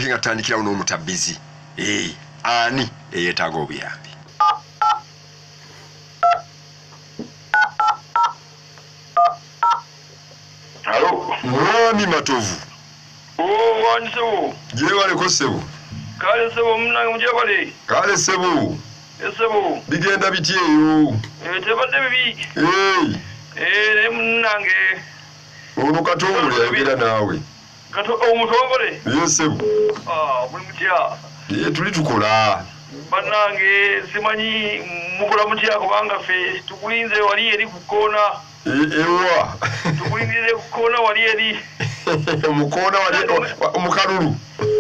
Nga tutandikirawo n'omutabizi, ani eyeetaaga obuyambi? Alo. Mwami Matovu. Oh, wangi ssebo. Gyebaleko ssebo. Kale ssebo munnange mugyebale. Kale ssebo. Ssebo. Bigenda bitya eyo? Tebadde bibi. Naye munnange. Ono Katongole ayogera naawe. Omutongole? Ye ssebo. Muli mutya? Tuli tukola. Bannange simanyi mukola mutya kubanga ffe tukulinze wali eri ku kkoona. Ewa. Tukulindirire ku kkoona wali eri. Mu kkoona wali mu kalulu.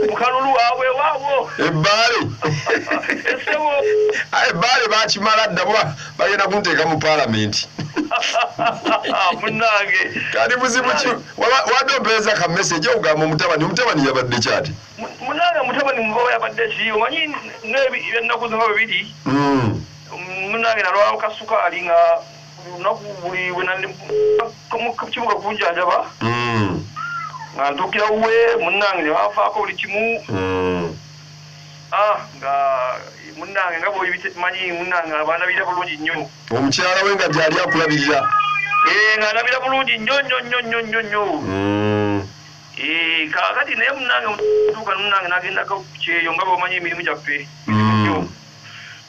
Mu kalulu awo ewaawo. Ebbaale. Essebo. Ebbaale baakimala dda bagenda kunteeka mu paalamenti. Munnange. Kati buzibu ki? Wadde ompeereza ka message okugamba omutabani yabadde ki ate? Munnange mutabani muba yabadde ki? Omanyi n'ennaku zino bibiri. Munnange nalwala kasukaali nga lunaku buli bwe nali mu kibuga kunjanjaba. Nga ntuukira wuwe munnange ne banfaako buli kimu. Nga munnange nga bw'obimanyi munnange abandabirira bulungi nnyo. Omukyala we nga gy'ali akulabirira. Nga andabira bulungi nnyo nnyo nnyo nnyo nnyo nnyo. Kaakati naye munnange ntuuka munnange n'agendako ku kyeyo nga bw'omanyi emirimu gyaffe.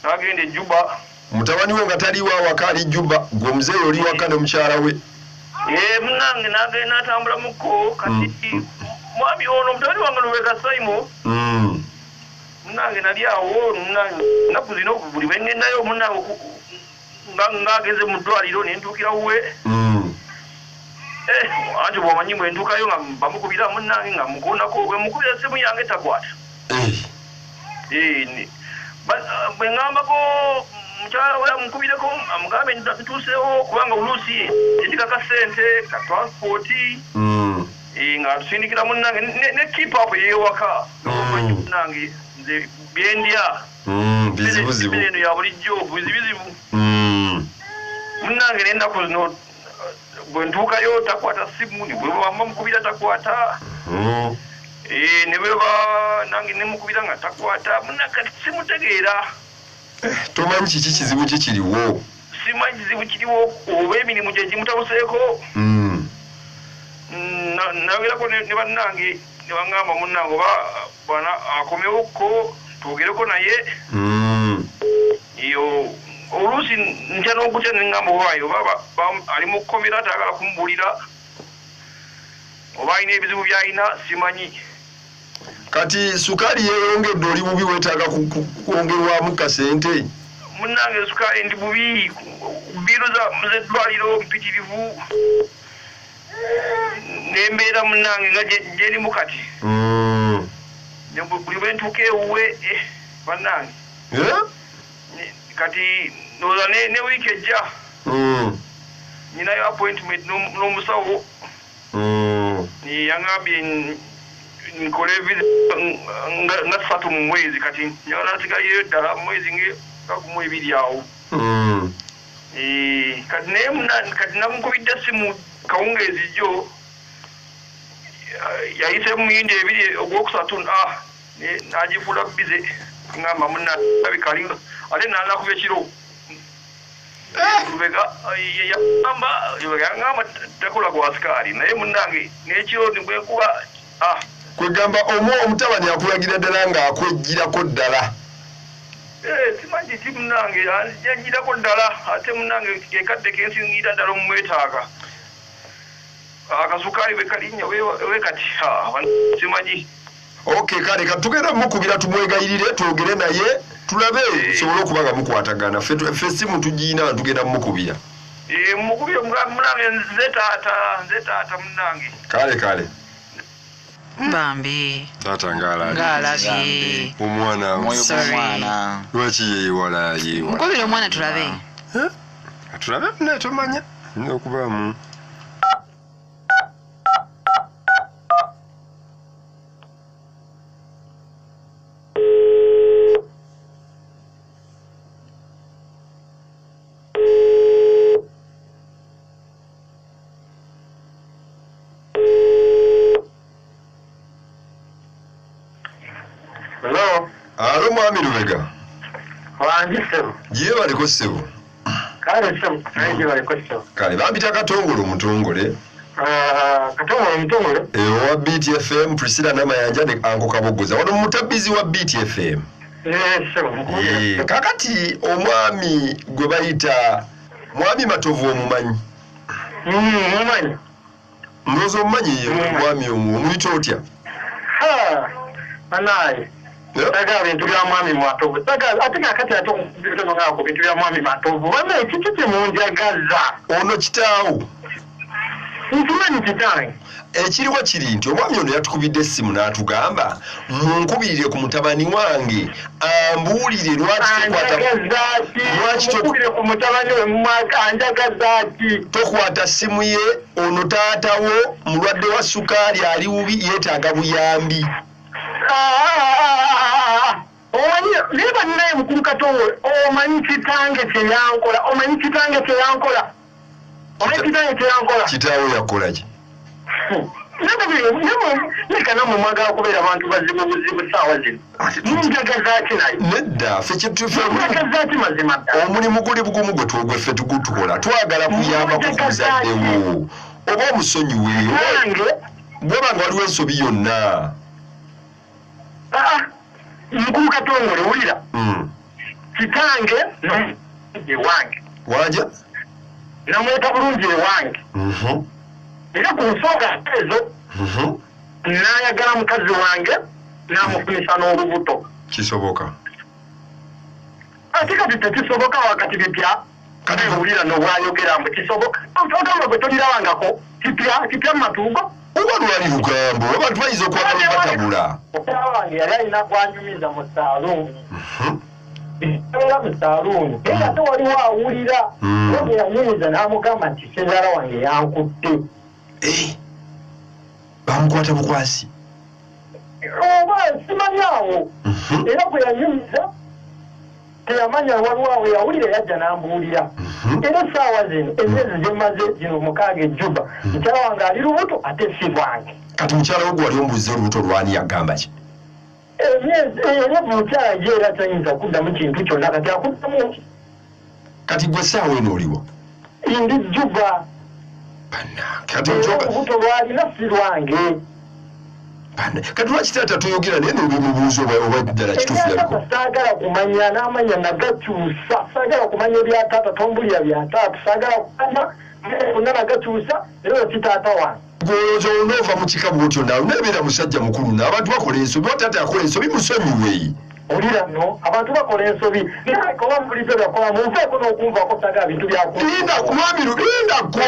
N'agenda e Juba. Mutabani we nga taliiwo awaka ali Juba, gwe omuzeeyi oli waka ne mukyala we. Munnange n'agenda n'atambulamukko kati mwami ono mutabani wange Lubega Simon. Munnange nali awo munnange ennaku zino buli bwe ŋŋendayo munnange ng'agenze mu ddwaliro ne ntuukira wuwe. Anti bw'omanyi bwe ntuukayo nga bamukubira munnange nga mukoonako bwe mukubira essimu yange takwata. Bwe ŋŋambako mukyala we amukubireko amugambe ntuuseewo kubanga oluusi yandika kasente ka transport. Nga atusindikira munnange ne keep up ey'ewaka. Omanyi munnange nze byendya. Bizibuzibu. Eno ya bulijjo bizibuzibu. Munnange n'ennaku zino bwe ntuukayo takwata ssimu, ne bwe bamukubira takwata. Ne bwe nange ne mukubira nga takwata, munnange kati simutegeera. Tomanyi kiki kizibu ki kiriwo? Simanyi kizibu kiriwo oba emirimu gye gimutabuseeko. Nayogerako ne bannange ne baŋŋamba munnange oba bwana akomewokko twogereko naye. Yo oluusi ntya n'okutya ne ŋŋamba owaaye oba ali mu kkomera tayagala kumubuulira oba alina ebizibu by'alina simanyi. Kati sukaali yeeyongedde oli bubi weetaaga kwongerwamu kasente? Munnange sukaali ndi bubi, bbiiro z'eddwaliro mpitirivu n'embeera munnange nga gyerimu kati. Buli bwe ntuuka ewuwe bannange. Kati ndowooza ne wiiki ejja nninayo appointment n'omusawo. Yangambye nkole visit nga 3 mu mwezi kati njagala nsigaleyo ddala mu mwezi nga 1 2 awo. Kati naye kati namukubidde essimu kawungeezi jjo yayise mu miyindi 2 ogwokusatu n'agifuula bize ngamba munnange ali ate n'anakuba ekiro. Lubega yangamba takola gwa sikaali naye munnange n'ekiro bwe nkuba. Kwegamba omutabani akulagira ddala ng'akweggyirako ddala. Simanyi kiki munnange yaggyirako ddala ate munnange ke kadde ke nsingira ddala omumwetaaga. Akasukaali bwe kalinnya we kati simanyi. Okay, kale katugenda mukubira tumwegayirire twogere naye tulabe tusobole okuba nga mukwatagana. Ffe essimu tugiina tugenda mukubira. Mukubire munnange nze taata munnange. Kale kale. Bambi. Taata ng'alabye. Ng'alabye. Omwana. Sorry. Lwaki yeewala yeewala? Mukubire omwana tulabe. Tulabe naye tomanya. Nina okubaamu. Hello, Alo mwami Lubega. Wangi ssebo. Gyebaleko ssebo. Kale ssebo, naye gyebaleko ssebo. Kale bampita Katongole omutongole. Ah, Katongole omutongole. Owa BTFM Priscilla Namayanja ne Anko Kabogoza. Wano mutabizi wa BTFM. Eh, ssebo, mukulu. Kakati omwami gwe bayita Mwami Matovu omumanyi? Mumanyi. Ndowooza omumanyi omwami omwo, omuyita otya? Ha, banaye. Sagala bintu bya Mwami Matovu. Sagala ate kakati ate bitono nga ku bintu bya Mwami Matovu. Banaye kiki kye munjagaza? Ono kitaawo. Nkimanyi kitange. Ekiriwo kiri nti omwami ono yatukubidde essimu n'atugamba munkubirire ku mutabani wange ambuulire lwaki tokwata Lwaki mukubire ku mutabani we anjagaza ki? Tokwata ssimu ye, ono taatawo mulwadde wa sukaali ali bubi yeetaaga buyambi. Omanyi naye bannaye mukulu Katongole, omanyi kitange kye yankola, omanyi kitange kye yankola. Omanyi kitange kye yankola. Kitaawo yakola ki? Leka nammwe mwagala kubeera bantu bazibu buzibu ssaawa zino. Munjagaza ki naye? Nedda, ffe kye tufe Munjagaza ki mazima ddala? Omulimu guli bugumu gwe gwe ffe tugutukola. Twagala kuyambako ku muzadde wo. Oba omusonyiwe. Bw'oba nga waliwo ensobi yonna. Mukulu Katongole wulira. Kitange ewange. Wanja? Namweta bulungi ewange. Era ku nsonga ezo n'ayagala mukazi wange n'amufunisa n'olubuto. Kisoboka. Ate kati tekisoboka wakati bipya. Kati wulira n'obwayogera mbu kisoboka. Ogamba gwe tolirabangako kipya kipya mu matuugo. Oba lwali lugambo abantu bayinza okwagala obatabula. Mukyala wange yali alina gwanyumiza mu saaluuni. Era mu saaluuni naye ate waliwo awulira. Oge yanyumiza n'amugamba nti ssezaala wange yankutte. Bamukwata bukwasi. Oba simanyi awo. Era gwe yanyumiza teyamanya waliwo awo yawulira yajja n'ambuulira. Era essaawa zino emyezi gye mmaze gino 6 ejjuba mukyala wange ali lubuto ate si bwange. Kati mukyala wo gwe wali omubuuza olubuto lwani yagamba ki? Emyezi era mukyala ye era tayinza kuddamu kintu kyonna kati akuddamu ki? Kati gwe essaawa eno oliwa? Ndi Juba. Kati olubuto lwalina si lwange. Kati lwaki taata toyogera naye n'obimubuuza oba ddala kituufu yabiko? Saagala kumanya n'amanya nagakyusa. Saagala kumanya ebya taata, tombulira bya taata. Saagala kumanya bonna nagakyusa era oyo si taata wange. Gw'olowooza onoova mu kika bw'otyo naawe nabeera musajja mukulu n'abantu bakola ensobi, oba taata yakola ensobi musonyiwe. Wulira nno abantu bakola ensobi naye oba bulijjo byakola munveeko n'okunvaako saagala bintu bya Linda mwami lindako.